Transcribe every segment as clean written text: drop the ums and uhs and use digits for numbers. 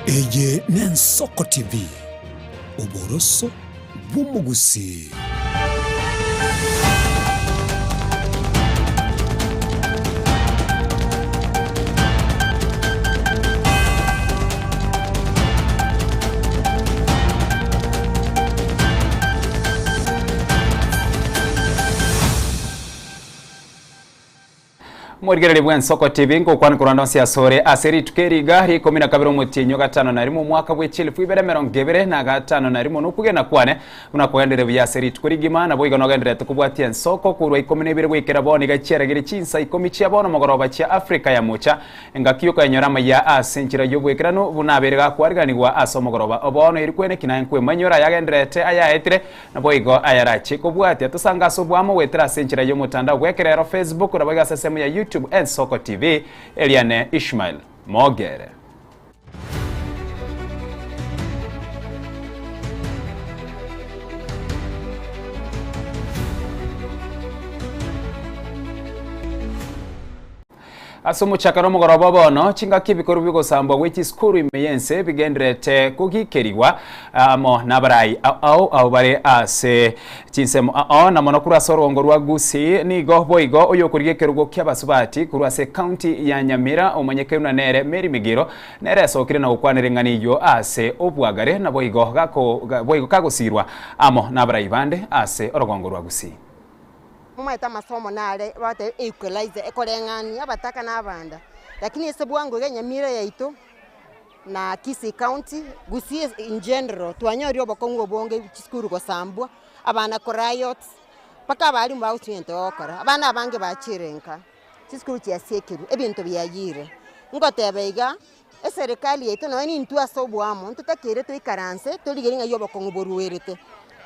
Eye n'Ensoko TV, oboroso bw'omogusii. Omorigereria bw'ensoko TV ngokwana korwa ande onsi asore ase rituko eri iga ria ikomi na kabere omotienyi o gatano na rimo omwaka bwe chielfu ibere emerongo ebere na gatano na rimo nokwegena kwane buna kogenderere buya ase rituko rigima naboigo nogendererete kobwatia ensoko korwa ikomi na ibere goikera bono iga chiaragire chinsa ikomi chia bono mogoroba chia Africa ya mocha engaki yokoyenyora amaiya ase enchera y'obwekeranu buna abeire gakwariganigwa ase omogoroba o bono eri kweneki naye nkwemanyora ayagendererete ayaetire Naboigo ayarache kobwatia tosange ase oboamo goetera ase enchera y'omotandao bw'ekerero, Facebook, naboigo ase ensemo ya YouTube Ensoko TV. Eriane Ishmael Mogere. Ase omochakano omogoroba bono, chingaki ebikorwa bi'ogosambwa gwe chisukuru ime y'ense bigendererete kogikerigwa amo nabarai ao ao bare ase chinsemo ao na mono korwa ase orogongo rwa Gusii. Nigo boigo oyokorigia ekerogo ki'abasubati korwa ase ekaunti ya Nyamira omanyekanu na nere Mary Migiro nere esokire na gokwanera eng'ana eyio ase obwagare naboigo boigo kagosirwa amo nabarai bande ase orogongo rwa Gusii. Momanyete amasomo nare bagoteba equalizer ekoreng'ania abataka na abanda, lakini ase bwango iga Nyamira yaito na Kisii county, Gusii in general twanyorire obokong'u obonge chisukuru gosambwa, abana koriot, mpaka abalimu bagochia egento bagokora, abana abange bachire nka, chisukuru chiasiekirwe, ebinto biayire. Ngoteba iga, eserekari yaito nonye nintwe ase oboamo, ntotakeire toikaranse torigererie ng'ai obokong'u boruerete,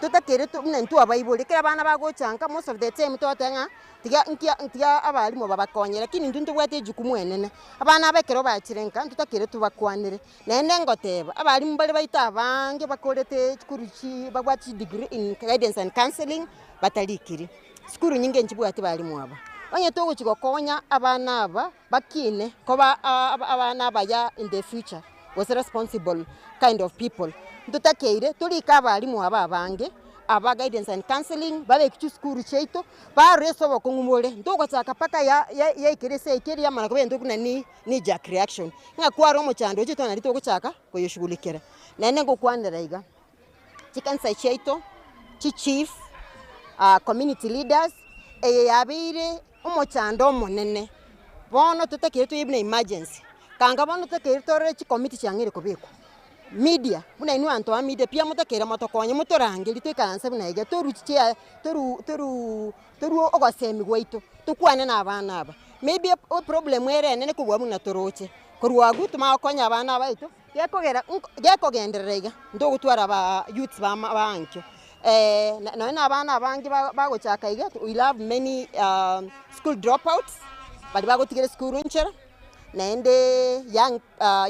totakeire to buna intwe abaibori, ekero abana bagocha nka most of the time togoteba ng'a tiga nkia tiga abalimu babakonye, lakini intwe ntobwate ejukumu enene. Abana aba ekero bachire nka, ntotakeire tobakwanere, naende ngoteba, abalimu mbare baito abange bakorete chikuru chi babwate chidegree in guidance and counselling, batarikiri. Sukuru nyinge nchibwati balimu aba. Onye togochi gokonya abana aba. Bakine koba abana abaya in the future, gose responsible kind of people. Ntotakeire torike abalimu aba abange, aba guidance and counselling, babeke chisukuru chiaito, barore ase obokong'u bore, ntogochaka mpaka ya yaikire ase yaikire yamana koba egento buna ni knee jerk reaction, ng'a kware omochando oche twana togochaka koyoshughulikera. Naende ngokwanera iga, chikanisa chiaito, chichief, community leaders, eye yabeire omochando omonene, bono totakeire toyie buna emergency, kanga bono totakeire torore chikomiti chiang'eire kobekwa, media, buna inwe abanto ba media pi motakeire motokonye motorangerie toikaranse buna iga torwe chichea toru toru torwe ogosemi gwaito, tokwane na abana aba. Maybe eproblem ere enene kobua buna toroche, korwa abwo tomanye gokonya abana baito. Gekogera nko gekogenderera iga, ntogotwara abaa youths bama bankio nonye na abana abange ba bagochaka iga, we will have many school drop outs, baria bagotigera esukuru nchera, naende young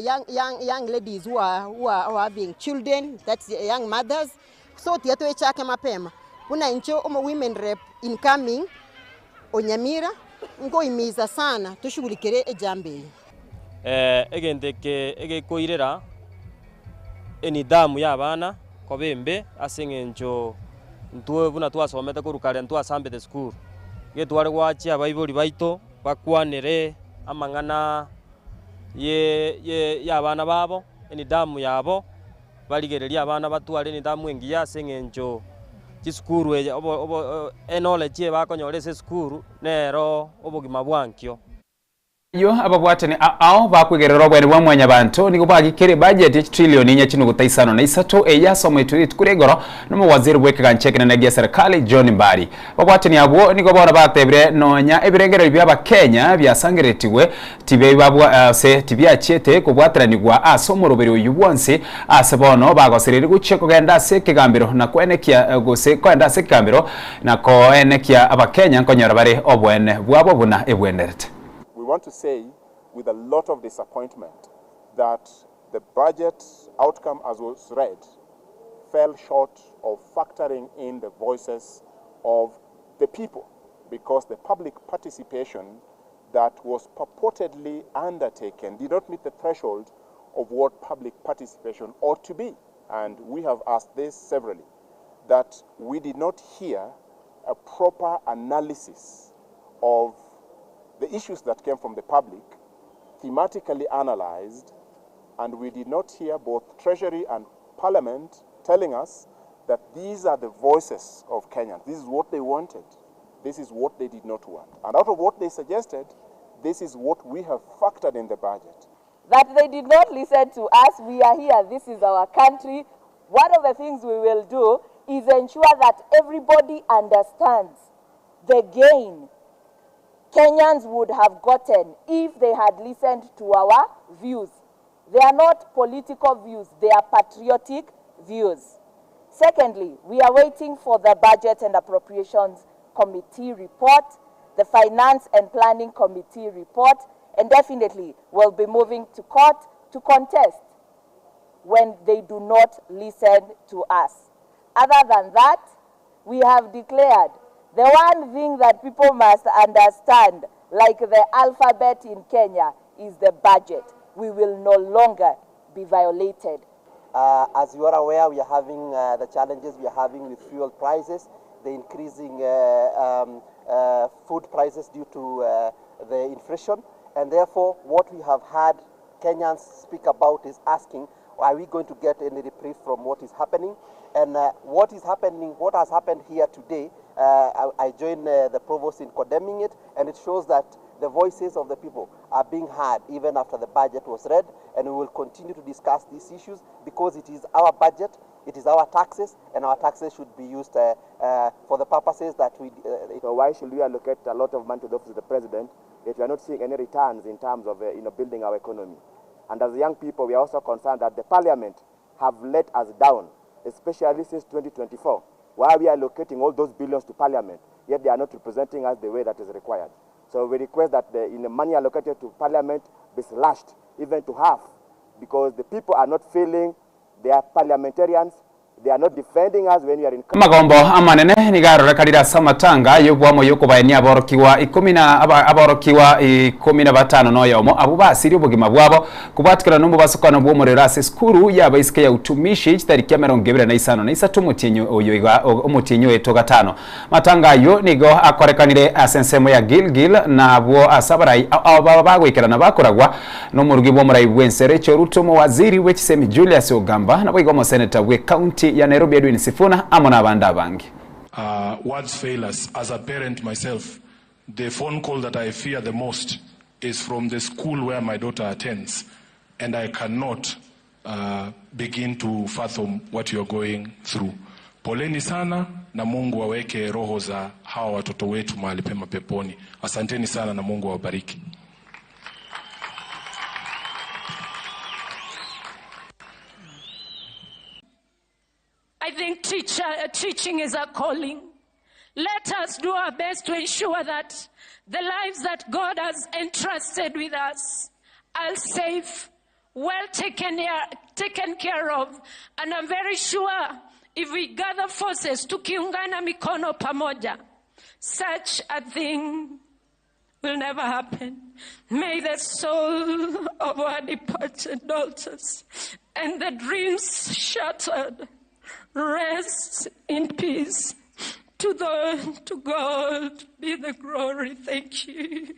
young young young ladies who are who are who are having children, that's young mothers, so tiga toechake mapema, buna inche omo women rep incoming o Nyamira, nkohimiza sana toshughulikere ejambo eye. Egento eke egekoirera enidhamu y'abana koba embe ase eng'encho intwe buna twasomete korwa kare ntwasambete sukuru, iga tware goachia abaibori baito bakwanere amang'ana ye ye y'abana babo, enidhamu yabo, barigererie abana batware enidhamu engiya ase eng'encho chisukuru eye obo obo eknowledge eye bakonyora ase esukuru, nero obogima bwa nkio. Ayio ababwatani ao bakwegerera obwene bwa mwanyabanto nigo bagikire ebajeti ye chitrilioni inye chinuguta isano na isato eyio yasometwe rituko ria igoro nomowaziri bw'ekegancha ekenene gia serikali John Mbadi. Ababwatani abwo nigo bono batebire nonya ebirengererio bi'Abakenya biasangereretigwe tibibabwa ase tibiachiete kobwateranigwa ase omoroberi oyio bwonsi ase bono bagosereiri gochia kogenda ase ekegambero na koenekia gose koenda ase ekegambero na koenekia Abakenya nkonyora bare oboene bwabo buna ebwenerete. We want to say with a lot of disappointment that the budget outcome as was read fell short of factoring in the voices of the people because the public participation that was purportedly undertaken did not meet the threshold of what public participation ought to be. And we have asked this severally, that we did not hear a proper analysis of the issues that came from the public, thematically analyzed, and we did not hear both Treasury and Parliament telling us that these are the voices of Kenyans. This is what they wanted. This is what they did not want. And out of what they suggested, this is what we have factored in the budget. That they did not listen to us. We are here. This is our country. One of the things we will do is ensure that everybody understands the gain Kenyans would have gotten if they had listened to our views. They are not political views, they are patriotic views. Secondly, we are waiting for the Budget and Appropriations Committee report, the Finance and Planning Committee report, and definitely we'll be moving to court to contest when they do not listen to us. Other than that, we have declared the one thing that people must understand, like the alphabet in Kenya, is the budget. We will no longer be violated. As you are aware, we are having the challenges we are having with fuel prices, the increasing food prices due to the inflation. And therefore, what we have had Kenyans speak about is asking, are we going to get any reprieve from what is happening? And what is happening, what has happened here today, I join the provost in condemning it, and it shows that the voices of the people are being heard even after the budget was read, and we will continue to discuss these issues because it is our budget, it is our taxes, and our taxes should be used for the purposes that we... So why should we allocate a lot of money to the office of the president if we are not seeing any returns in terms of building our economy? And as young people, we are also concerned that the parliament have let us down, especially since 2024. Why are we allocating all those billions to parliament, yet they are not representing us the way that is required? So we request that the money allocated to parliament be slashed even to half, because the people are not feeling their parliamentarians. They are not defending us when we are in Magombo amanene nigarorekanire ase amatanga y'obwamo y'okobaenia aborokiwa ikumi na aborokiwa 15 noyomo abo basiri obogima bwabo kubwatikana n'omobasokano bw'omorero ase esukuru y'abaisike ya utumishi chitariki ya 25 na 3 omotienyi oyo iga omotienyi oeto gatano. Matanga ayo nigo akorekanire ase ensemo ya Gilgil nabwo ase abarai aba bagwekerana bakoragwa n'omorugi bw'omorai bw'ensere Rachel Ruto omowaziri w'ekisemi Julius Ogamba nabo igo omoseneta bwe county ya Nairobi Edwin Sifuna amo n'abandi abange. Words fail us. As a parent myself, the phone call that I fear the most is from the school where my daughter attends, and I cannot begin to fathom what you're going through. Poleni sana na Mungu aweke roho za hawa watoto wetu mahali pema peponi. Asanteni sana na Mungu awabariki. I think teaching is a calling. Let us do our best to ensure that the lives that God has entrusted with us are safe, well taken care of. And I'm very sure if we gather forces, tukiungana mikono pamoja, such a thing will never happen. May the soul of our departed daughters and the dreams shattered rest in peace. To God be the glory. Thank you.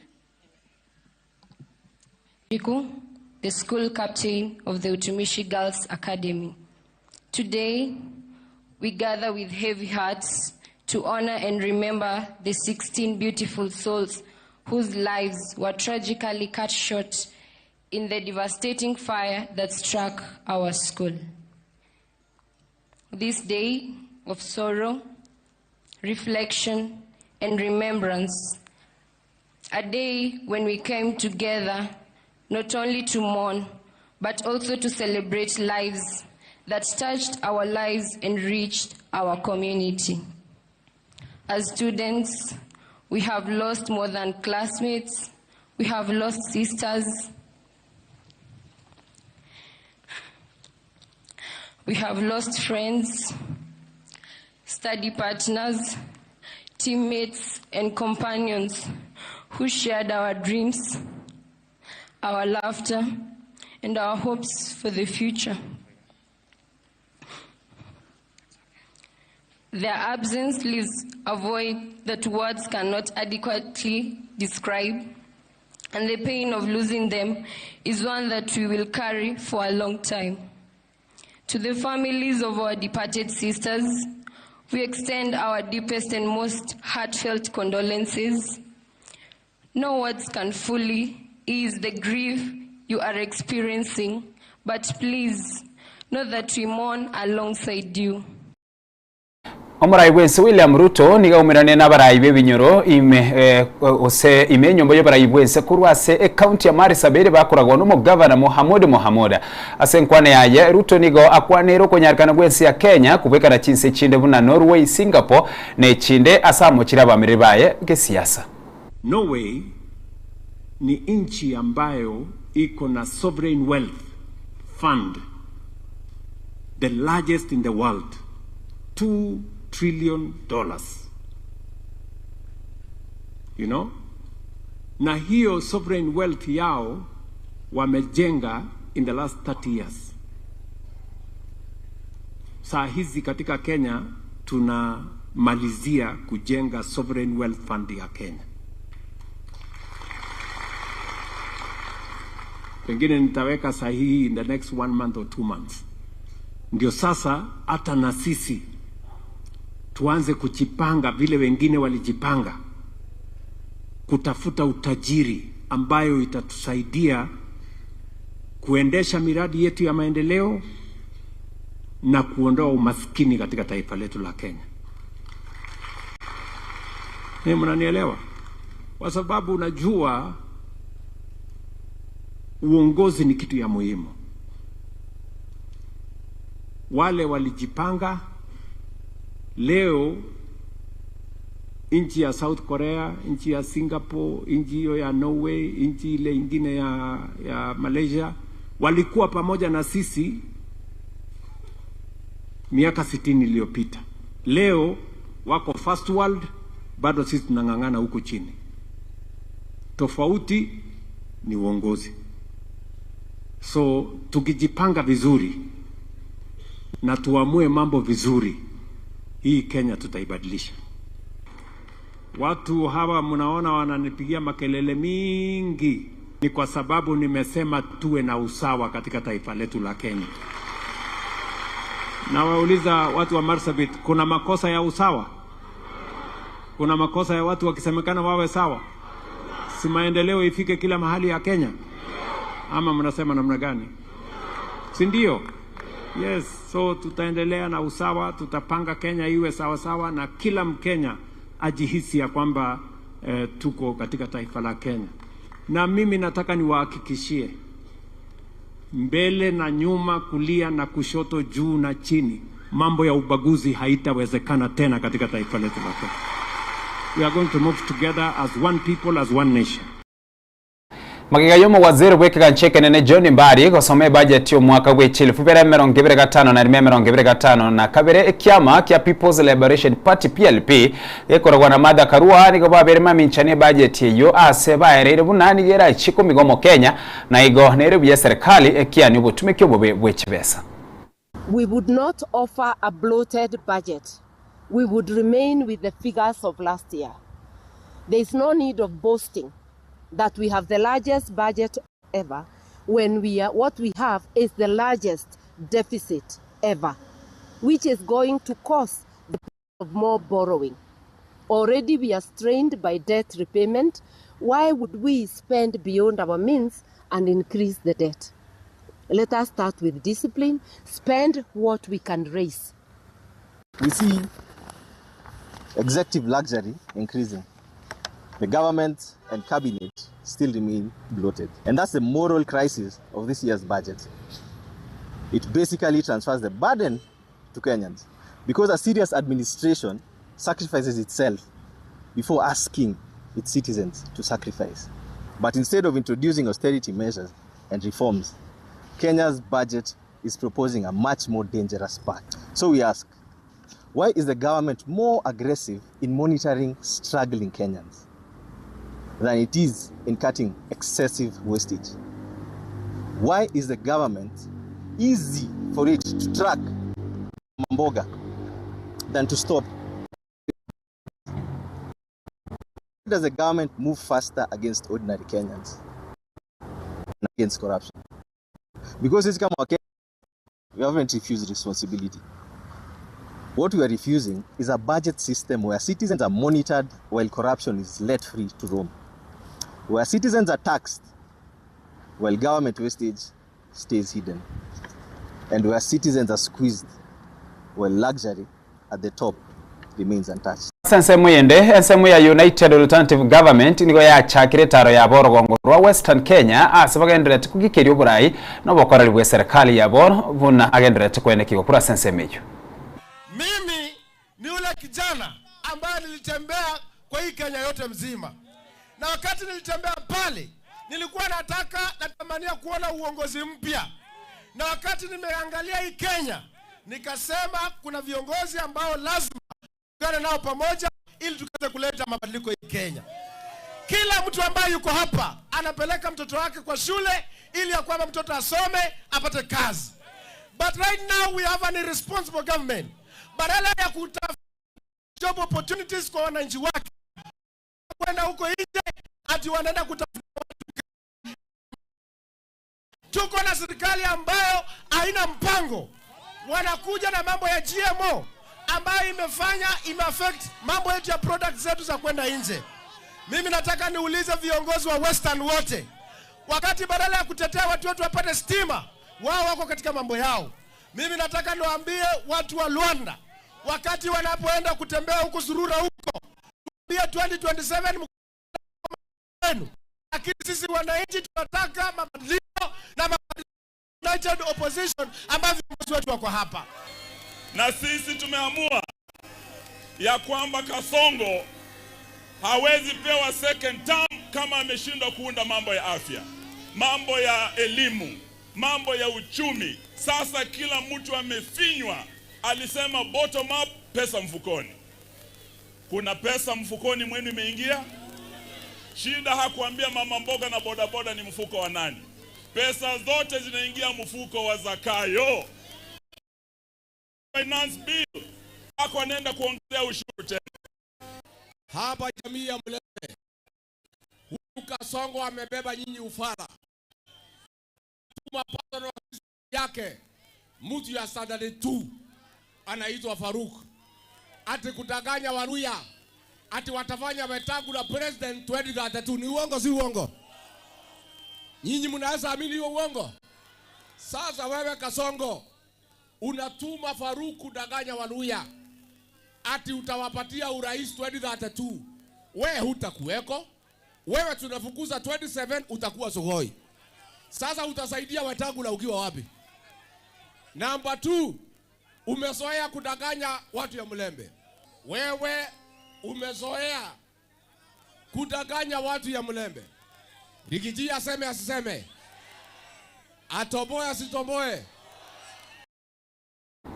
Riku, the school captain of the Utumishi Girls Academy. Today, we gather with heavy hearts to honor and remember the 16 beautiful souls whose lives were tragically cut short in the devastating fire that struck our school. This day of sorrow, reflection, and remembrance, a day when we came together not only to mourn, but also to celebrate lives that touched our lives and reached our community. As students, we have lost more than classmates, we have lost sisters, we have lost friends, study partners, teammates, and companions who shared our dreams, our laughter, and our hopes for the future. Their absence leaves a void that words cannot adequately describe, and the pain of losing them is one that we will carry for a long time. To the families of our departed sisters, we extend our deepest and most heartfelt condolences. No words can fully ease the grief you are experiencing, but please know that we mourn alongside you. Omorai bw'ense William Ruto nigo aumerane nabarai b'ebinyoro ime gose ime enyomba y'oborai bw'ense korwa ase ecounty ya Marsabit bakoragwa n'omogavana Mohamud Mohamud. Ase enkwana yaye, Ruto nigo akwaneire okonyarekana gw'ense ya Kenya kobwekana chinse chinde buna Norway, Singapore na echinde ase amochire abamereri baye gesiasa. Norway ni nchi ambayo iko na sovereign wealth fund the largest in the world, 2 trillion dollars. You know? Na hiyo sovereign wealth yao wamejenga in the last 30 years. Saa hizi katika Kenya tunamalizia kujenga sovereign wealth fund ya Kenya. Pengine nitaweka sahihi in the next one month or 2 months. Ndio sasa hata na sisi tuanze kujipanga vile wengine walijipanga kutafuta utajiri ambayo itatusaidia kuendesha miradi yetu ya maendeleo na kuondoa umaskini katika taifa letu la Kenya. Ni mnanielewa? Kwa sababu unajua uongozi ni kitu ya muhimu. Wale walijipanga leo, nchi ya South Korea, nchi ya Singapore, nchi hiyo ya Norway, nchi ile ingine ya Malaysia walikuwa pamoja na sisi miaka 60 iliyopita. Leo wako first world, bado sisi tunang'ang'ana huku chini. Tofauti ni uongozi. So tukijipanga vizuri na tuamue mambo vizuri, hii Kenya tutaibadilisha. Watu hawa mnaona wananipigia makelele mingi, ni kwa sababu nimesema tuwe na usawa katika taifa letu la Kenya. Nawauliza watu wa Marsabit, kuna makosa ya usawa? Kuna makosa ya watu wakisemekana wawe sawa? Si maendeleo ifike kila mahali ya Kenya? Ama mnasema namna gani? Si ndio? Yes, so tutaendelea na usawa, tutapanga Kenya iwe sawa sawa na kila Mkenya ajihisi ya kwamba tuko katika taifa la Kenya. Na mimi nataka niwahakikishie mbele na nyuma, kulia na kushoto, juu na chini, mambo ya ubaguzi haitawezekana tena katika taifa letu la Kenya. We are going to move together as one people, as one nation. Magega y'omowaziri bw'ekegancha ekenene John Mbadi gosoma ebudget y'omwaka bwa 2025 na 2052 ekiama kia People's Liberation Party PLP gekoragwa na Martha Karua nigo babere maminchani ebudget eyo ase baereire buna nigo erachie komiga Kenya na igo nere buya serikali ekiani obotumeki obobe bwa chibesa. We would not offer a bloated budget. We would remain with the figures of last year. There is no need of boasting that we have the largest budget ever when what we have is the largest deficit ever, which is going to cause the of more borrowing. Already we are strained by debt repayment. Why would we spend beyond our means and increase the debt? Let us start with discipline, spend what we can raise. We see executive luxury increasing. The government and cabinet still remain bloated. And that's the moral crisis of this year's budget. It basically transfers the burden to Kenyans because a serious administration sacrifices itself before asking its citizens to sacrifice. But instead of introducing austerity measures and reforms, Kenya's budget is proposing a much more dangerous path. So we ask, why is the government more aggressive in monitoring struggling Kenyans than it is in cutting excessive wastage? Why is the government easy for it to track Mamboga than to stop Why does the government move faster against ordinary Kenyans than against corruption? Because sisi kama Wakenya we haven't refused responsibility. What we are refusing is a budget system where citizens are monitored while corruption is let free to roam, where citizens are taxed while government wastage stays hidden, and where citizens are squeezed while luxury at the top remains untouched. Ase ensemo eyende, ensemo ya United Alternative Government nigo yachakire etaro yabo orogongo rwa Western Kenya ase bagendererete kogikeria oborai na obokoreri bw'eserekari yabo buna agendererete koenekigwa korwa ase ensemo eyio. Mimi ni ule kijana ambaye nilitembea kwa hii Kenya yote mzima, na wakati nilitembea pale nilikuwa nataka natamania kuona uongozi mpya, na wakati nimeangalia hii Kenya nikasema kuna viongozi ambao lazima tuungane nao pamoja ili tukaweze kuleta mabadiliko hii Kenya. Kila mtu ambaye yuko hapa anapeleka mtoto wake kwa shule ili ya kwamba mtoto asome apate kazi. But right now we have an irresponsible government. Badala ya kutafuta job opportunities kwa wananchi wake, kwenda huko nje ati wanaenda kutafuta watu. Tuko na serikali ambayo haina mpango, wanakuja na mambo ya GMO ambayo imefanya imeaffect mambo yetu ya products zetu za kwenda nje. Mimi nataka niulize viongozi wa Western wote, wakati badala ya kutetea watu wetu wapate stima, wao wako katika mambo yao. Mimi nataka niwaambie watu wa Luanda, wakati wanapoenda kutembea huko zurura huko, pia 2027 wenu, lakini sisi wananchi tunataka mabadiliko na mabadiliko United Opposition ambayo viongozi wetu wako hapa. Na sisi tumeamua ya kwamba Kasongo hawezi pewa second term kama ameshindwa kuunda mambo ya afya, mambo ya elimu, mambo ya uchumi. Sasa kila mtu amefinywa. Alisema bottom up, pesa mfukoni. Kuna pesa mfukoni mwenu imeingia? Shida hakuambia mama mboga na bodaboda ni mfuko wa nani. Pesa zote zinaingia mfuko wa Zakayo. Finance bill ako anaenda kuongezea ushuru tena. Hapa jamii ya Mlembe, huyu Kasongo amebeba nyinyi ufala. Tuma personal yake mtu ya standard 2 anaitwa Faruk, ati kudanganya Waluya ati watafanya Wetangula president 2032. Ni uongo, si uongo? Nyinyi mnaweza amini hiyo uongo? Sasa wewe Kasongo unatuma Faruk kudanganya Waluya ati utawapatia urais 2032. Wewe hutakuweko. Wewe tunafukuza 27 utakuwa Sugoi. Sasa utasaidia Wetangula ukiwa wapi? Namba 2, umezoea kudanganya watu ya Mlembe. Wewe umezoea kudanganya watu ya Mlembe. Rigiji aseme asiseme, atoboe asitoboe.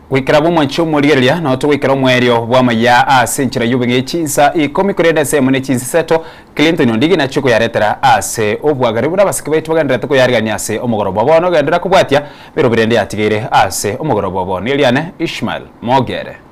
Goikera bw'omwanchi omorigereria, nao togoikera omoerio bw'amaya ase enchera y'obong'e chinsa ikomi korende ensemo ne chinsa isato, Clinton Ondigi nachio koyaretera ase obwagare buna abasike baito bagendererete koyarigania ase omogoroba obo. Bono genderera kobwatia bero birende yatigeire ase omogoroba obo. Neriane Ishmael Mogere.